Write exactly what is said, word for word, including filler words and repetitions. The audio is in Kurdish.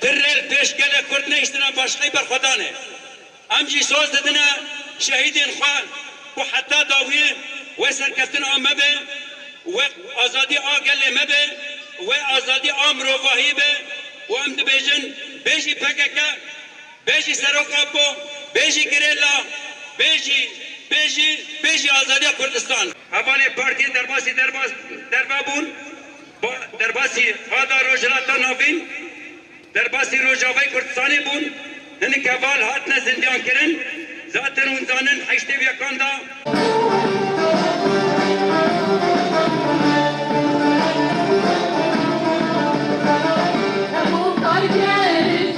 Tirrel pêş gelê Kurd nehiştine başqey berxwedan e. Em jî soz didine şehîdên xwe ku heta dawiyê wê serkeftina me be, wê azadî a gelê me be, wê azadî a mirovahî be û em dibêjin bêjî P K K, bêjî Serok Apo, bêjî gerîla, bêjî, bêjî, bêjî azadiya Kurdistan. Hevalê partiyê derbasî derbas, derve bûn, ba, derbasî a da Rojhilata Navîn, derbasî Rojavayê Kurdistanê bûn, hinek heval hatine zindiyankirin, zaten hûn zanin heştê û yekan da